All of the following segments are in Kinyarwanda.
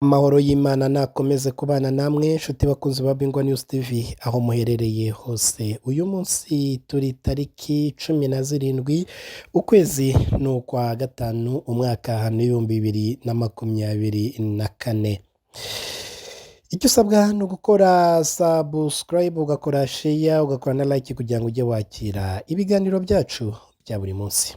Amahoro y'Imana nakomeze kubana namwe nshuti bakunzi ba Bingwa News TV aho muherereye hose. Uyu munsi turi tariki 17 ukwezi ni ukwa gatanu umwaka w'2024. Icyo usabwa ni ugukora subscribe, ugakora share, ugakora na like kugira ngo ujye wakira ibiganiro byacu bya buri munsi.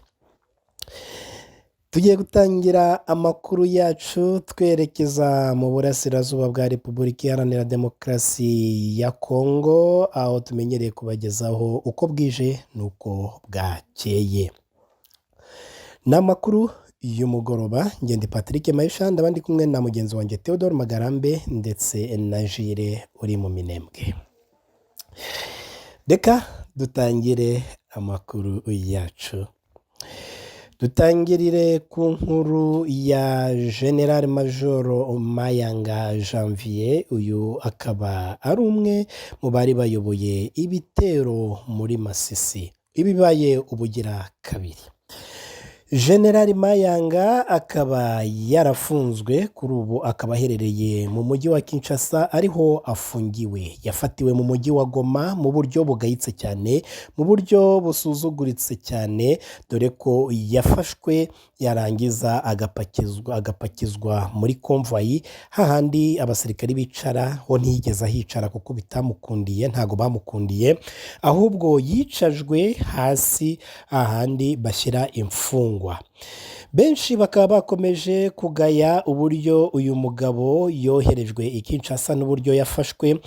Tugiye gutangira amakuru yacu twerekeza mu burasirazuba bwa Repubulika Iharanira Demokarasi ya Kongo, aho tumenyereye kubagezaho uko bwije n'uko bwakeye. Ni amakuru y'umugoroba, ngende Patrick Mayisha, ndaba ndi kumwe na mugenzi wanjye Theodore Magarambe ndetse na Jire uri mu Minembwe. Reka dutangire amakuru yacu. Dutangirire ku nkuru ya General Major Mayanga Janvier, uyu akaba ari umwe mu bari bayoboye ibitero muri Masisi. Ibibaye ubugira kabiri. General Mayanga akaba yarafunzwe, kuri ubu akaba aherereye mu mujyi wa Kinshasa ariho afungiwe. Yafatiwe mu mujyi wa Goma mu buryo bugayitse cyane, mu buryo busuzuguritse cyane, dore ko yafashwe yarangiza agapakizwa muri konvoyi hahandi abasirikari bicara, ho ntiyigeze ahicara kuko bitamukundiye, ntabwo bamukundiye, ahubwo yicajwe hasi hahandi bashyira imfungwa. Benshi bakaba bakomeje kugaya uburyo uyu mugabo yoherejwe i Kinshasa n'uburyo yafashwe,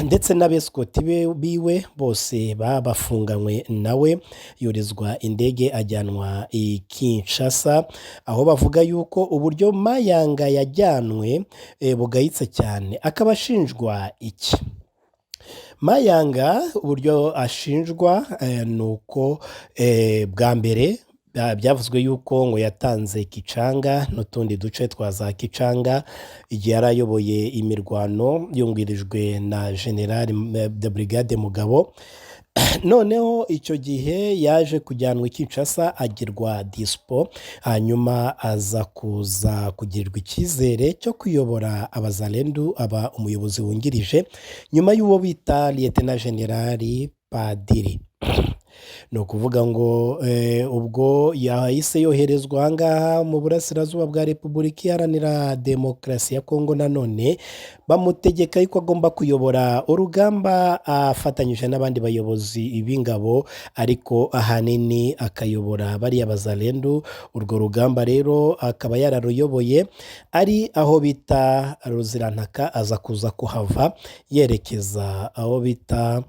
ndetse n'abesikoti biwe bose babafunganywe nawe, yurizwa indege ajyanwa i Kinshasa, aho bavuga yuko uburyo Mayanga yajyanwe bugayitse cyane. Akaba ashinjwa iki? Mayanga uburyo ashinjwa ni uko bwa mbere byavuzwe yuko ngo yatanze Kicanga n'utundi duce twa za Kicanga igihe yari ayoboye imirwano yungirijwe na General de Brigade Mugabo. Noneho icyo gihe yaje kujyanwa i Kinshasa agirwa dispo, hanyuma aza kuza kugirirwa icyizere cyo kuyobora abazalendu, aba umuyobozi wungirije nyuma y'uwo bita Lieutenant General Padiri. Ni ukuvuga ngo ubwo yahise yoherezwa aha ngaha mu burasirazuba bwa Repubulika Iharanira Demokarasi ya Kongo, nanone bamutegeka yuko agomba kuyobora urugamba afatanyije n'abandi bayobozi b'ingabo, ariko ahanini akayobora bariya bazalendu. Urwo rugamba rero akaba yararuyoboye ari aho bita Ruzirantaka, aza kuza kuhava yerekeza aho bita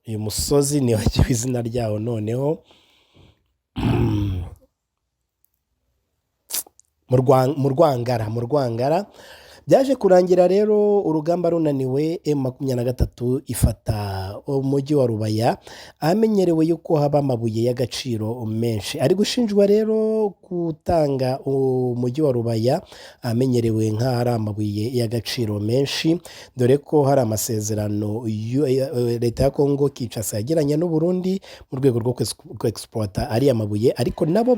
uyu musozi nibagiwe izina ryawo, noneho mu Rwangara. Byaje kurangira rero urugamba runaniwe, M23 ifata umujyi wa Rubaya ahamenyerewe yuko haba amabuye y'agaciro menshi. Ari gushinjwa rero gutanga umujyi wa Rubaya ahamenyerewe nk'ahari amabuye y'agaciro menshi, dore ko hari amasezerano leta ya Kongo Kinshasa yagiranye n'u Burundi mu rwego rwo kwexploita ariya mabuye, ariko nabo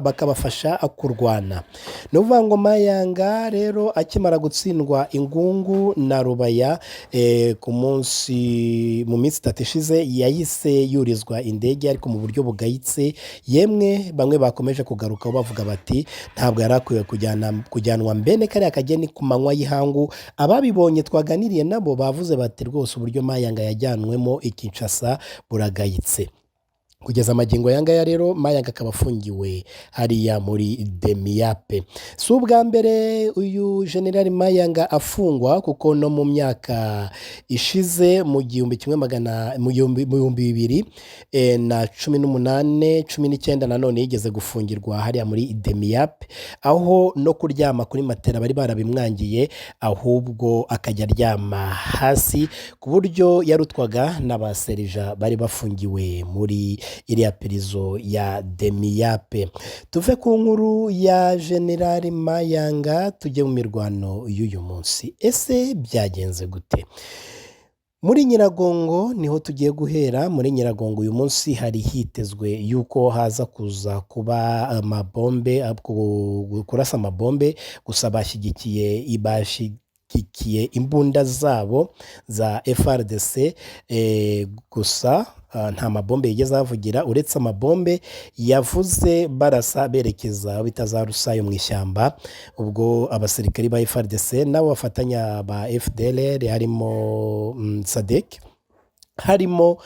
bakabafasha kurwana. Ni ukuvuga ngo Mayanga rero akimara gutsindwa Ingungu na Rubaya ku munsi mu minsi 3 ishize, yahise yurizwa indege ariko mu buryo bugayitse. Yemwe bamwe bakomeje kugarukaho bavuga bati ntabwo yari akwiye kujyanwa mbene kariya kageni ku manywa y'ihangu. Ababibonye twaganiriye nabo bavuze bati rwose uburyo Mayanga yajyanwemo i Kinshasa buragayitse. Kugeza amagingo aya ngaya rero Mayanga akaba afungiwe hariya muri Demiape. Si ubwa mbere uyu General Mayanga afungwa, kuko no mu myaka ishize mu gihumbi kimwe magana mu gihumbi mu 2018, 19, nanone yigeze gufungirwa hariya muri Demiape, aho no kuryama kuri matera bari barabimwangiye, ahubwo akajya aryama hasi ku buryo yarutwaga n'abaserija bari bafungiwe muri iriya pirizo ya Demiape. Tuve ku nkuru ya General Mayanga tujye mu mirwano y'uyu munsi. Ese byagenze gute? Muri Nyiragongo niho tugiye guhera. Muri Nyiragongo uyu munsi hari hitezwe yuko haza kuza kuba amabombe, kurasa amabombe, gusa bashyigikiye imbunda zabo za FARDC, gusa nta mabombe yigeze ahavugira uretse amabombe yavuze barasa berekeza aho bita za Rusayo mu ishyamba, ubwo abasirikari ba FARDC nabo bafatanya ba FDLR harimo SADC, harimo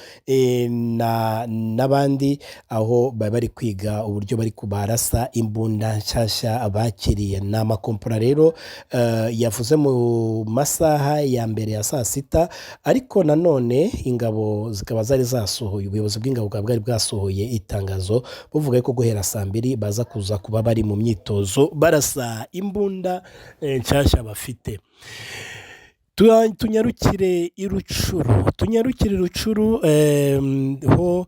n'abandi, aho bari bari kwiga uburyo bari kubarasa imbunda nshyashya bakiriye. Ni amakompora rero yavuze mu masaha ya mbere ya saa sita, ariko nanone ingabo zikaba zari zasohoye, ubuyobozi bw'ingabo bukaba bwari bwasohoye itangazo buvuga ko guhera saa mbiri baza kuza kuba bari mu myitozo barasa imbunda nshyashya bafite. Tunyarukire i Rucuru, tunyarukire i Rucuru ho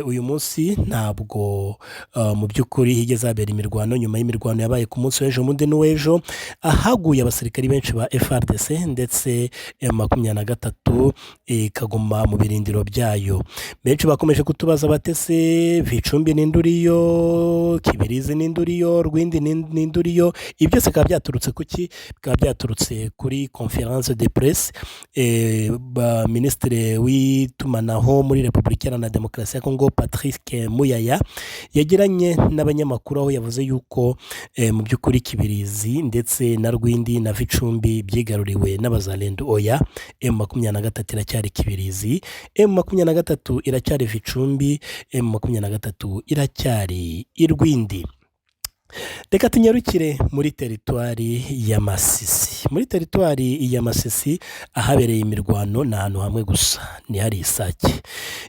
uyu munsi ntabwo mu by'ukuri higeze habera imirwano, nyuma y'imirwano yabaye ku munsi w'ejo bundi n'uw'ejo, ahaguye abasirikari benshi ba FARDC ndetse M23 ikaguma mu birindiro byayo. Benshi bakomeje kutubaza bati ese Bicumbi ninde uriyo, Kibirizi ninde uriyo, Rwindi ninde uriyo? Ibi byose bikaba byaturutse ku ki? Bikaba byaturutse kuri conférence de presse Minisitiri w'itumanaho muri Repubulika Iharanira Demokarasi ya Kongo Patrick Muyaya yagiranye n'abanyamakuru, aho yavuze yuko mu by'ukuri Kibirizi ndetse na Rwindi na Vicumbi byigaruriwe n'abazalendo. Oya, M23 iracyari Kibirizi, M23 iracyari Vicumbi, M23 iracyari i Rwindi. Reka tunyarukire muri teritwari ya Masisi. Muri teritwari ya Masisi ahabereye imirwano ni ahantu hamwe gusa, ni hari Isake.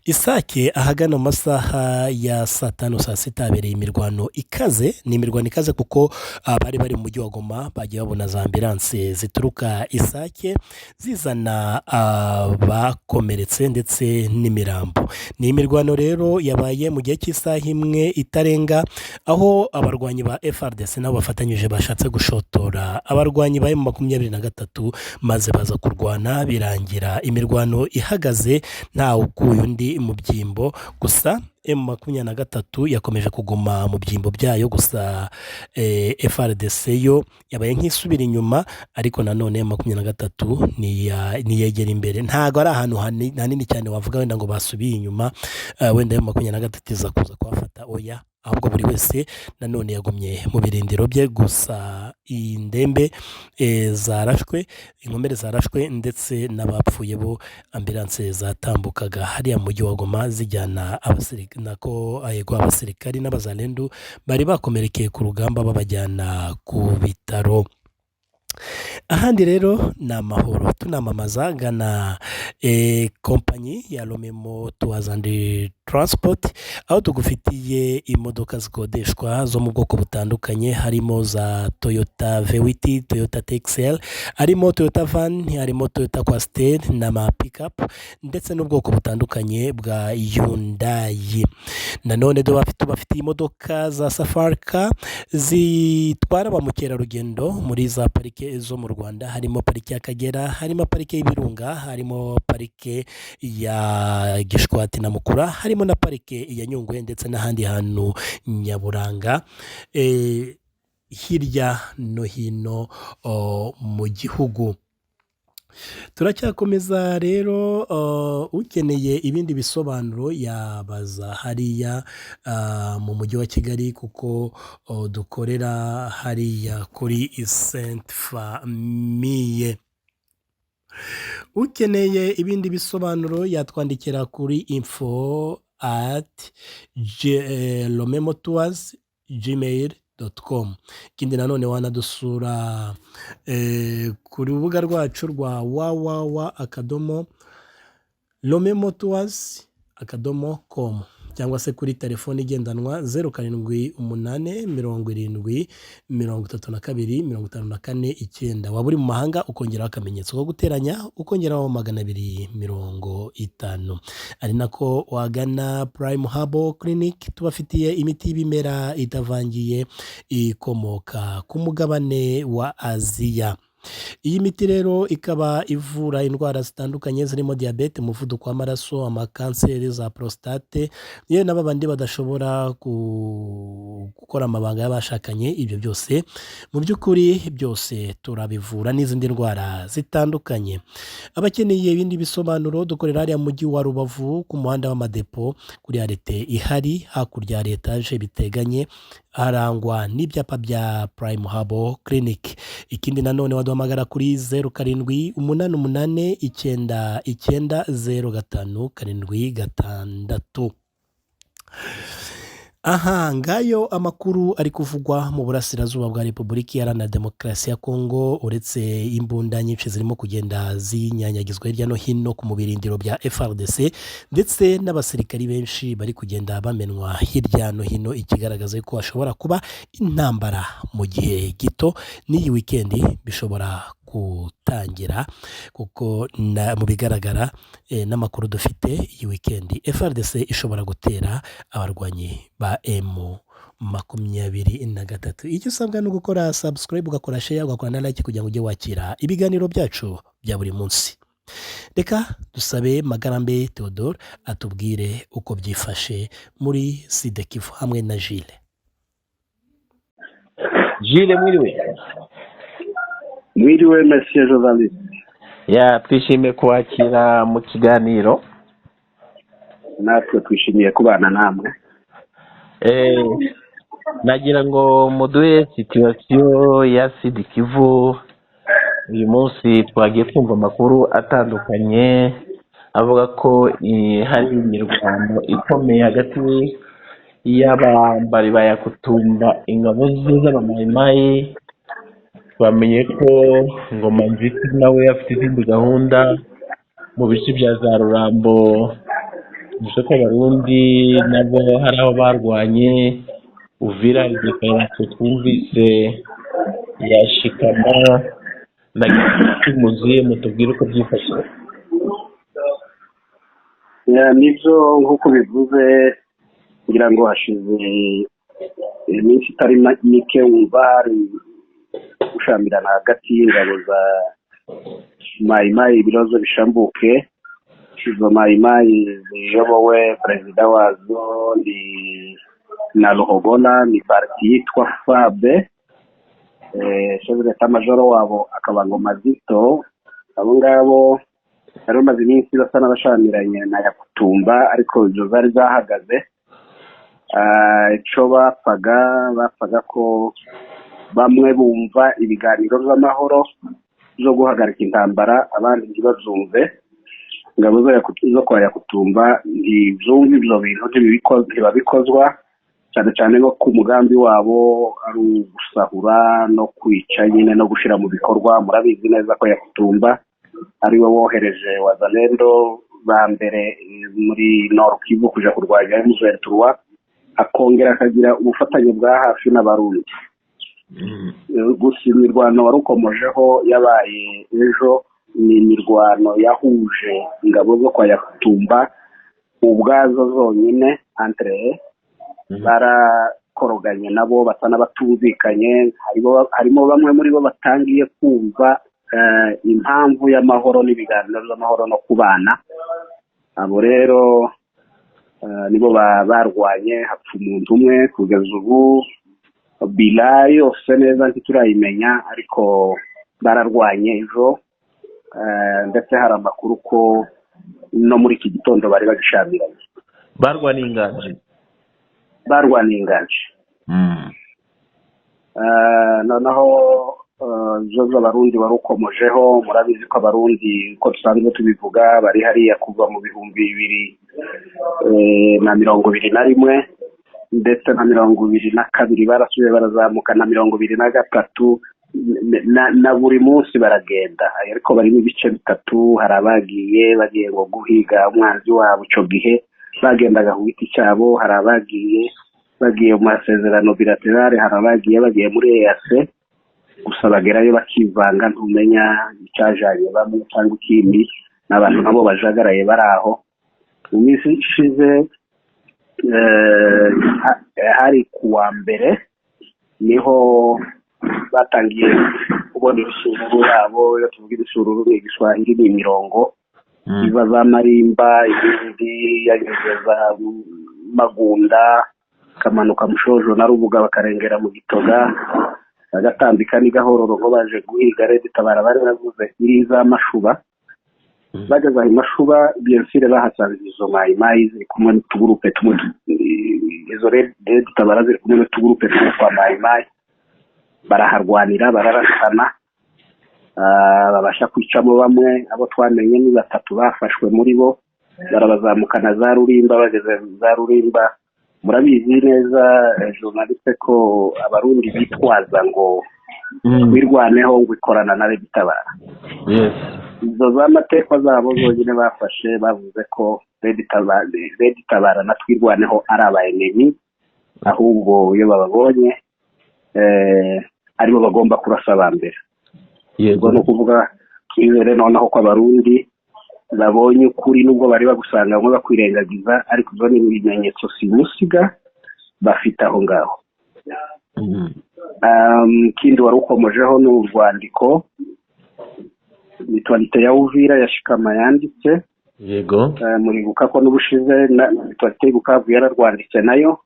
Isake ahagana mu masaha ya saa tanu, saa sita habereye imirwano ikaze. Ni imirwano ikaze kuko abari bari mu mujyi wa Goma bagiye babona za ambulance zituruka Isake zizana abakomeretse ndetse n'imirambo. Ni imirwano rero yabaye mu gihe cy'isaha imwe itarenga, aho abarwanyi ba FARDC nabo bafatanyije bashatse gushotora abarwanyi ba M23, maze baza kurwana birangira imirwano ihagaze ntawe ukuye undi mu byimbo. Gusa M23 yakomeje kuguma mu byimbo byayo, gusa FARDC yo yabaye nk'isubira inyuma, ariko nanone M23 ntiyegera imbere. Ntabwo ari ahantu hanini cyane wavuga wenda ngo basubiye inyuma, wenda M23 iza kuza kuhafata, oya, ahubwo buri wese nanone yagumye mu birindiro bye. Gusa indembe zarashwe, inkomere zarashwe ndetse n'abapfuye bo ambulance zatambukaga hariya mu mujyi wa Goma zijyana abasirikari n'abazalendu bari bakomerekeye ku rugamba babajyana ku bitaro. Ahandi rero ni amahoro, tunamamaza gana kompanyi ya Romemo Tours and Transport, aho tugufitiye imodoka zikodeshwa zo mu bwoko butandukanye, harimo za Toyota V8, Toyota TXL, harimo Toyota Van, harimo Toyota Coaster n'ama pickup ndetse n'ubwoko butandukanye bwa Hyundai. Nanone tubafitiye imodoka za safari car zitwara ba mukerarugendo muri za parike zo mu Rwanda, harimo parike y'Akagera, harimo parike y'Ibirunga, harimo parike ya Gishwati na Mukura, harimo na parike ya Nyungwe ndetse n'ahandi hantu nyaburanga hirya no hino mu gihugu. Turacyakomeza rero, ukeneye ibindi bisobanuro yabaza hariya mu mujyi wa Kigali, kuko dukorera hariya kuri Sainte Famille. Ukeneye ibindi bisobanuro yatwandikira kuri info@romemotours@gmail.com. Ikindi nanone wanadusura ku rubuga rwacu rwa www.romemotours.com, cyangwa se kuri telefoni igendanwa 0787032549. Waba uri mu mahanga ukongeraho akamenyetso ko guteranya, ukongeraho 250. Ari nako wagana Prime Herbal Clinic, tubafitiye imiti y'ibimera itavangiye ikomoka ku mugabane wa Aziya. Iyi miti rero ikaba ivura indwara zitandukanye zirimo diyabete, umuvuduko w'amaraso, amakanseri za prostate, yewe na babandi badashobora gukora amabanga y'abashakanye, ibyo byose mu by'ukuri byose turabivura n'izindi ndwara zitandukanye. Abakeneye ibindi bisobanuro dukorera hariya mu mujyi wa Rubavu ku muhanda w'Amadepo kuri arete ihari hakurya ya etaje biteganye, harangwa n'ibyapa bya Prime Herbal Clinic. Ikindi nanone waduhamagara kuri 0788 99 05 76. Aha ngayo amakuru ari kuvugwa mu burasirazuba bwa Repubulika Iharanira Demokarasi ya Kongo, uretse imbunda nyinshi zirimo kugenda zinyanyagizwa hirya no hino ku mu birindiro bya FARDC, ndetse n'abasirikari benshi bari kugenda bamenwa hirya no hino, ikigaragaza ko hashobora kuba intambara mu gihe gito, n'iyi wikendi bishobora gutangira, kuko mu bigaragara n'amakuru dufite iyi wikendi FARDC ishobora gutera abarwanyi ba M23. Icyo usabwa ni ugukora subscribe, ugakora share, ugakora na like kugira ngo ujye wakira ibiganiro byacu bya buri munsi. Reka dusabe Magarambe Theodore atubwire uko byifashe muri Sud Kivu hamwe na Jile. Jile, mwiriwe. Mwiriwe, monsieur journaliste. Ya, twishimiye kubakira mu kiganiro. Natwe twishimiye kubana namwe. Nagira ngo muduhe situation ya Sud Kivu uyu munsi. Twagiye twumva amakuru atandukanye avuga ko hari imirwano ikomeye hagati y'abambari ba Yakutumba, ingabo ze z'abamayimayi. Twamenye ko Ngoma Nziti nawe afite izindi gahunda mu bice bya za Rurambo, gusa ko Abarundi nabo hari aho barwanye. Uvira hari déclaration twumvise yashikama na muziye, mutubwire uko byifashe. Nibyo nk'uko bivuze, kugira ngo hashize iminsi itari mike wumva hari gushamirana hagati y'ingabo za Mayimayi, ibibazo bishambuke. Izo Mayimayi ziyobowe, perezida wazo ni na Ruhogona, ni parti yitwa FABE, chef d'état-major wabo akaba Ngoma Zito. Abo ngabo bari bamaze iminsi basa n'abashamiranye na Yakutumba, ariko izo zari zahagaze. Ico bapfaga ko bamwe bumva ibiganiro by'amahoro zo guhagarika intambara, abandi ntibabyumve. Ingabo zo kwa Yakutumba ntizumva ibyo bintu, ntibabikozwa, cyane cyane nko ku mugambi wabo ari ugusahura no kwica nyine no gushyira mu bikorwa. Murabizi neza ko Yakutumba ari we wohereje Wazalendo ba mbere muri Nord Kivu kuja kurwanya M23, akongera akagira ubufatanye bwa hafi n'Abarundi. Gusa imirwano warukomojeho yabaye ejo ni imirwano yahuje ingabo zo kwa Yakutumba ubwazo zonyine, entre barakoroganye nabo basa n'abatumvikanye. Harimo bamwe muri bo batangiye kumva impamvu y'amahoro n'ibiganiro by'amahoro no kubana. Abo rero nibo barwanye, hapfa umuntu umwe. Kugeza ubu bila yose neza ntiturayimenya, ariko bararwanye ejo, ndetse hari amakuru ko no muri iki gitondo bari bagishamiranye. Barwaniye inganji. Barwaniye inganji. Noneho zo z'Abarundi wari ukomojeho, murabizi ko Abarundi, uko dusanzwe tubivuga, bari hariya kuva mu 2021, ndetse na 22 barasubiye barazamuka, na 23, na buri munsi baragenda, ariko barimo ibice bitatu. Hari abagiye bagiye ngo guhiga umwanzi wabo, icyo gihe bagendaga ku giti cyabo. Hari abagiye bagiye mu masezerano bilatérale, hari abagiye bagiye muri EAC, gusa bagerayo bakivanga, ntumenya icyajanye bamwe cyangwa ikindi. Ni abantu nabo bajagaraye bari aho. Mu minsi ishize, hari ku wa mbere, niho batangiye kubona ibisururu yabo. Iyo tuvuga ibisururu ni Igiswahili, ni imirongo iva za Marimba, ibindi yanyuze za Magunda, ikamanuka Mushojo na Rubuga, bakarengera mu Gitoga, bagatambika n'i Gahororo ngo baje guhiga Red Tabara. Bari baravuze iri za Mashuba. Bageze aho i Mashuba, bien sûr, bahasanze izo Mayimayi ziri kumwe n'utugurupe tumwe, izo Red Tabara ziri kumwe n'utugurupe tumwe twa Mayimayi. Baraharwanira, bararasana, babasha kwicamo bamwe. Abo twamenye ni batatu bafashwe muri bo, barabazamukana za Rurimba. Bageze za Rurimba, murabizi neza, journaliste, ko Abarundi bitwaza ngo Twirwaneho ngo ikorana na Red Tabara. Izo za matekwa zabo zonyine bafashe, bavuze ko Red Tabara na Twirwaneho ari aba ennemis, ahubwo iyo bababonye aribo bagomba kurasa aba mbere. Ubwo ni ukuvuga twizere noneho ko Abarundi babonye ukuri, nubwo bari bagusanga bamwe bakwirengagiza, ariko ibyo ni ibimenyetso simusiga bafite aho ngaho. Ikindi wari ukomojeho ni urwandiko Mutualité ya Uvira ya Shikama yanditse. Muribuka ko n'ubushize na Mutualité y'Ibukavu yararwanditse nayo.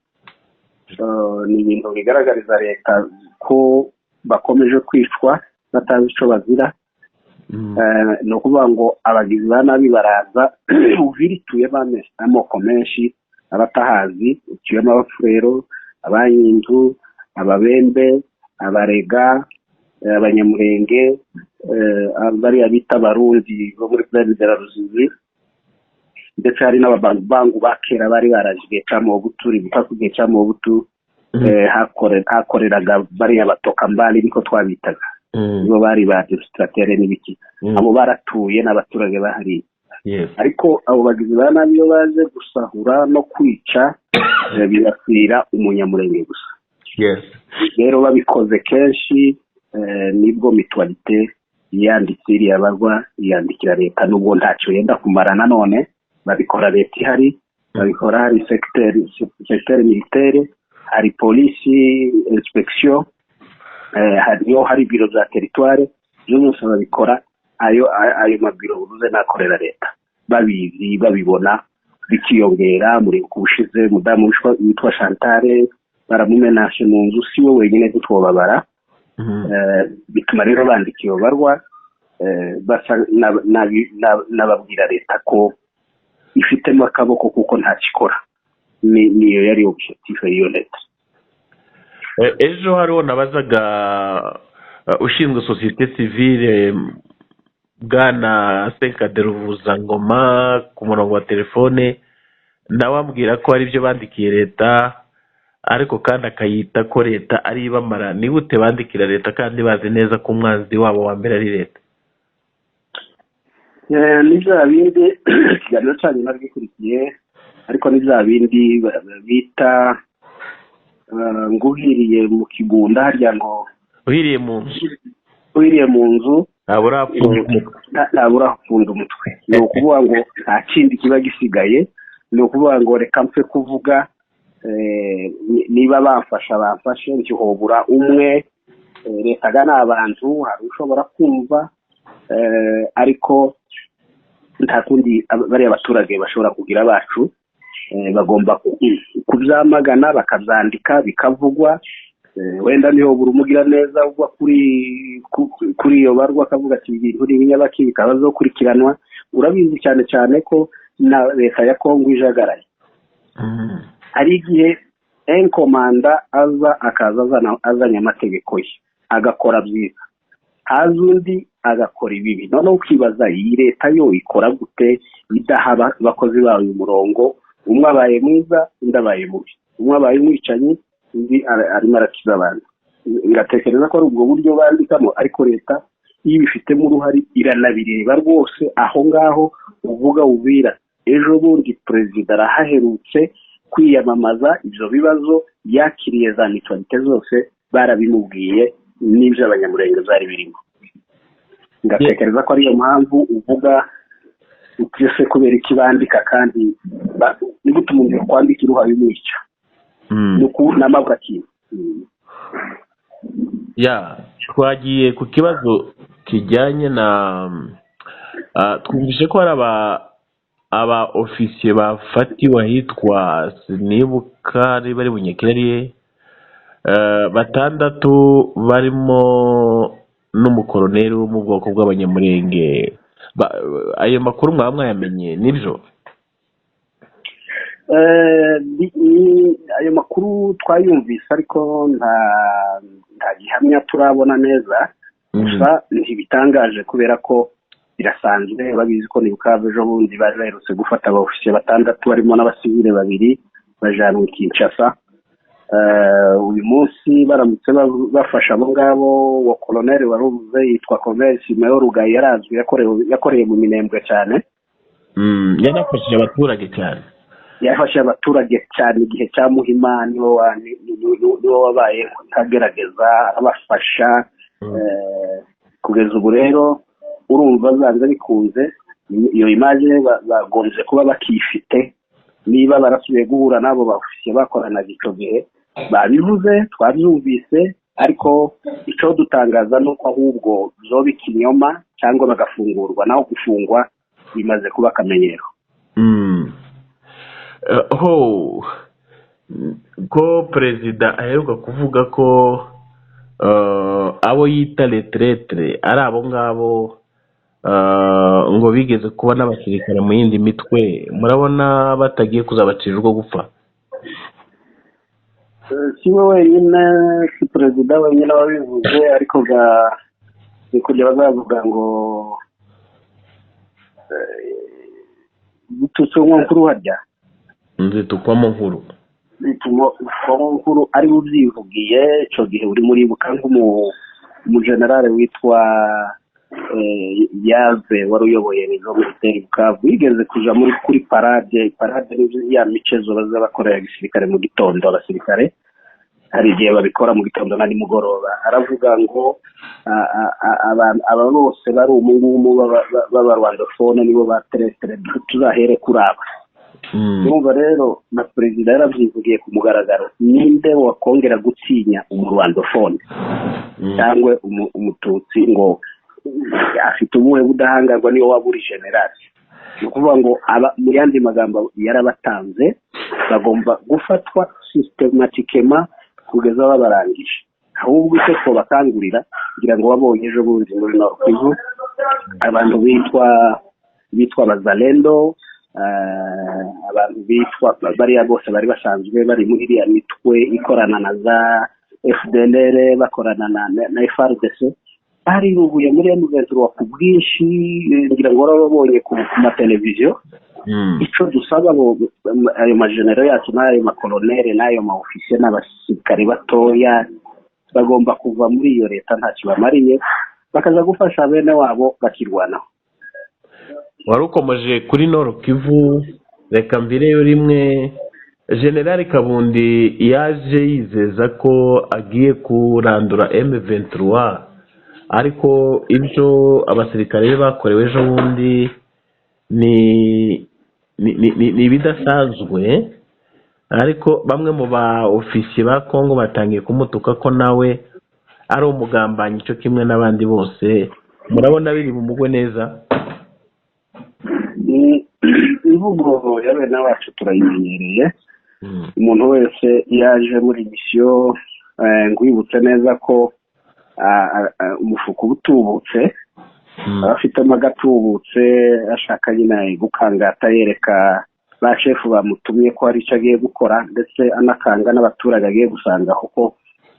Ni ibintu bigaragariza leta ko bakomeje kwicwa batazi icyo bazira. Ni ukuvuga ngo abagizi ba nabi baraza. Uvira ituyemo amoko menshi, abatahazi, ituyemo Abafurero, Abanyindu, Ababembe, Abarega, Abanyamurenge, bariya bita Abarundi bo muri Plaine de la Ruzizi, ndetse hari n'Ababangu ba kera bari baraje igihe cya Mobutu. Ribuka ko igihe cya Mobutu hakoreraga bariya batoka mbali, niko twabitaga, nibo bari ba administrateurs n'ibiki. Abo baratuye n'abaturage bahariye. Ariko abo bagizi ba nabi iyo baje gusahura no kwica, bibasira Umunyamurenge gusa. Rero babikoze kenshi, nibwo Mutualité yanditse iriya barwa, yandikira leta, nubwo ntacyo yenda kumara. Nanone babikora leta ihari, babikora hari secteur militaire, hari polisi inspection, hariyo hari biro za territoire, ibyo byose babikora. Ayo mabiro uvuze nakorera leta, babizi, babibona, bikiyongera. Muri ubushize umudamu witwa Chantal baramumenashe mu nzu, si we wenyine, ntitwobabara. Bituma rero bandika iyo barwa, basa n'ababwira leta ko ifitemo akaboko kuko ntacyo ikora. Niyo yari objectif y'iyo leta. Ejo hariho nabazaga ushinzwe société civile, bwana Senkade Ruvuzangoma, ku murongo wa telefone, nawe ambwira ko hari ibyo bandikiye leta, ariko kandi akayita ko leta ari ibamara. Ni gute bandikira leta kandi bazi neza ko umwanzi wabo wa mbere ari leta? Ni bya bindi, ikiganiro cyanyu nabwikurikiye, ariko ni bya bindi bita ngo uhiriye mu kigunda harya ngo Uhiriye mu nzu. Uhiriye mu nzu ntabwo urapfunda umutwe. Ntabwo urapfunda umutwe. Ni ukuvuga ngo nta kindi kiba gisigaye, ni ukuvuga ngo reka mpfe kuvuga, niba bamfasha bamfashe, ntihobura umwe. Leta ga ni abantu, hari ushobora kumva, ariko nta kundi bariya baturage bashobora kugira bacu, bagomba kubyamagana, bakabyandika, bikavugwa. Wenda niho buri umugira neza ugwa kuri iyo barwa akavuga ati ibintu ni ibinyabaki, bikaba bizokurikiranwa. Urabizi cyane cyane ko na leta ya Kongo ijagaraye. Hari igihe enkomanda aza, akaza azanye amategeko ye, agakora byiza, haza undi agakora ibibi. Noneho ukibaza iyi leta yo ikora gute idaha abakozi bayo umurongo? Umwe abaye mwiza, undi abaye mubi, umwe abaye umwicanyi, undi arimo arakiza abantu. Ngatekereza ko ari ubwo buryo bandikamo, ariko leta iyo ibifitemo uruhare iranabireba rwose. Aho ngaho uvuga Uvira, ejo bundi perezida arahaherutse kwiyamamaza, ibyo bibazo yakiriye za mutualité zose, barabimubwiye, n'ibyo Abanyamurenge byari birimo. Ngatekereza ko ariyo mpamvu uvuga uti ese kubera iki bandika, kandi ni gute umuntu yakwandika iruhaye umwica? Ni n'amabwa kintu. Ya, twagiye ku kibazo kijyanye na twumvise ko hari aba ofisiye bafatiwe ahitwa, sinibuka niba ari Bunyakirariye, batandatu barimo n'umukoroneri wo mu bwoko bw'Abanyamurenge. Ayo makuru mwaba mwayamenye, nibyo? Ayo makuru twayumvise, ariko nta gihamya turabona neza. Gusa ntibitangaje kubera ko birasanzwe, babizi ko nibuka ejo bundi bari baherutse gufata abofisiye batandatu barimo n'abasivile babiri, bajanwa i Kinshasa. Uyu munsi baramutse bafashe abo ngabo, uwo koloneli wari uvuze yitwa Koloneli Simeo Rugayi, yarazwi, yakoreye mu Minembwe cyane. Yanafashije abaturage cyane. Yafashe abaturage cyane igihe cya Muhima, niwe wabaye nkagerageza abafasha. Kugeza ubu rero urumva zanze bikunze iyo image bagombye kuba bakifite. Niba barasubiye guhura n'abo bafisiye bakoranaga icyo gihe, babivuze twabyumvise, ariko icyo dutangaza ni uko ahubwo zoba ikinyoma cyangwa bagafungurwa, naho gufungwa bimaze kuba akamenyero. Ho ko perezida aheruka kuvuga ko abo yita les traîtres ari abo ngabo ngo bigeze kuba n'abasirikare mu yindi mitwe, murabona batagiye kuzabacira urwo gupfa? Si we wenyine, si perezida wenyine wabivuze, ariko ga ni kujya bazavuga ngo gututse nkuru harya. Nzitukwamo nkuru. Bituma nkuru ari we ubyivugiye. Icyo gihe uri muribuka nk'umujenerale witwa Yave wari uyoboye réseau militaire Bukavu, yigeze kuja muri kuri parade. Parade ni ya micezo baza bakorera gisirikare mu gitondo. Abasirikare hari igihe babikora mu gitondo na nimugoroba. Aravuga ngo aba bose bari umungumu b'abarwandofone nibo ba traîtres, tuzahere kuri aba. Urumva rero na perezida yarabyivugiye ku mugaragaro. Ninde wakongera gutinya umurwandofone cyangwa Umututsi ngo afite ubuhe budahangarwa, niyo waba uri generali? Ni ukuvuga ngo aba, mu yandi magambo, yarabatanze, bagomba gufatwa systématiquement kugeza babarangije. Ahubwo icyo twabakangurira, kugira ngo babonye ejo bundi muri Nord Kivu abantu bitwa Bazalendo, abantu bitwa bariya bose bari basanzwe bari muri iriya mitwe ikorana na za FDLR, bakorana na FARDC, barirubuye muri M23 ku bwinshi. Ngira ngo warababonye ku mateleviziyo. Icyo dusaba ayo majenero yacu n'ayo makoloneli n'ayo maofisiye n'abasirikare batoya, bagomba kuva muri iyo leta ntacyo bamariye, bakaza gufasha bene wabo bakirwanaho. Wari ukomeje kuri Nord Kivu, reka mvireyo rimwe. Generali Kabundi yaje yizeza ko agiye kurandura M23, ariko ibyo abasirikare be bakorewe ejo bundi ni ibidasanzwe. Ariko bamwe mu ba ofisiye ba Kongo batangiye kumutuka ko nawe ari umugambanyi cyo kimwe n'abandi bose. Murabona biri bumugwe neza? Imvugo ya bene wacu turayimenyereye. Umuntu wese yaje muri misiyo, nkwibutse neza ko umufuka uba utubutse, aba afitemo agatubutse, ashaka nyine gukangata yereka ba shefu bamutumye ko hari icyo agiye gukora, ndetse anakanga n'abaturage agiye gusanga kuko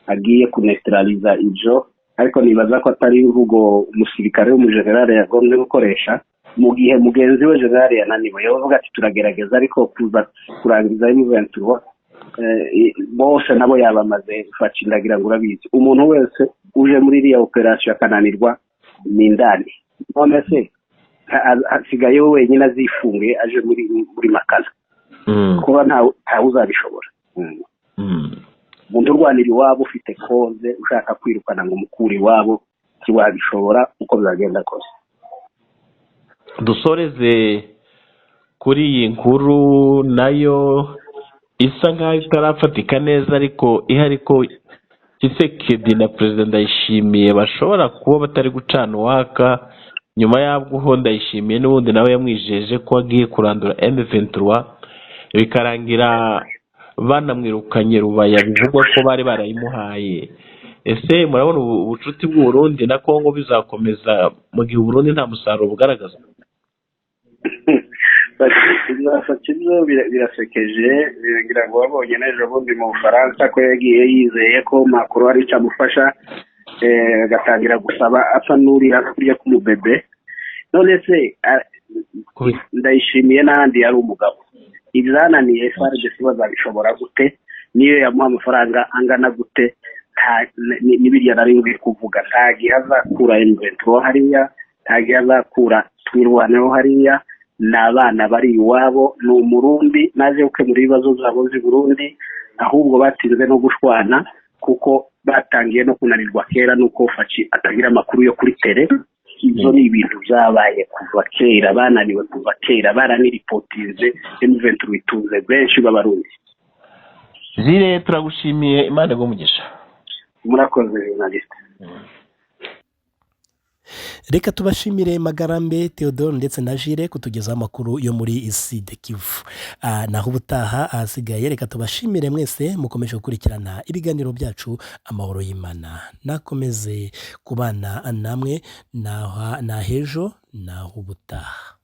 agiye kunetraliza ibyo. Ariko nibaza ko atari imvugo umusirikare w'umujenerali yagombye gukoresha mu gihe mugenzi we generali yananiwe. Yavuga ati turagerageza, ariko kuza kurangiza M23 bose nabo yabamaze faca. Ndagira ngo urabizi, umuntu wese uje muri iriya operasiyo akananirwa ni indani. None se asigaye we wenyine azifunguye aje muri Makala, kuba ntawe uzabishobora. Umuntu urwanira iwabo, ufite koze, ushaka kwirukana ngo umukure iwabo, ntiwabishobora uko byagenda kose. Dusoreze kuri iyi nkuru nayo isa nkaho itarafatika neza, ariko ihari ko Tshisekedi na Perezida Ndayishimiye bashobora kuba batari gucana uwaka, nyuma y'ubwo Ndayishimiye n'ubundi nawe yamwijeje ko agiye kurandura M23, bikarangira banamwirukanye Rubaya, bivugwa ko bari barayimuhaye. Ese murabona ubucuti bw'u Burundi na Kongo bizakomeza mu gihe Uburundi nta musaruro bugaragaza? Bizafata ibyo birasekeje. Ngira ngo wabonye n'ejo bundi mu Bufaransa ko yagiye yizeye ko Macron hari icyo amufasha, agatangira gusaba asa n'urira kurya k'umubebe. None se Ndayishimiye n'ahandi yari umugabo, ibyananiye FARDC bazabishobora gute? Niyo yamuha amafaranga angana gute, n'ibirya nari nkwiye kuvuga, nta gihe azakura M23 hariya, nta gihe azakura Twirwaneho hariya. Ni abana bari iwabo, ni Umurundi naje gukemura ibibazo byabo by'i Burundi. Ahubwo batsinze no gushwana, kuko batangiye no kunanirwa kera, nuko Fatshi atagira amakuru yo kuri terrain. Ibyo ni ibintu byabaye kuva kera, bananiwe kuva kera, baraniripotinze. M23 itunze benshi b'Abarundi. Zire, turagushimiye, Imana iguhe umugisha. Murakoze, journaliste. Reka tubashimire Magarambe Theodore ndetse na Jire kutugezaho amakuru yo muri Sud Kivu. Naho ubutaha. Ahasigaye reka tubashimire mwese mukomeje gukurikirana ibiganiro byacu. Amahoro y'Imana nakomeze kubana namwe. Nahejo, naho ubutaha.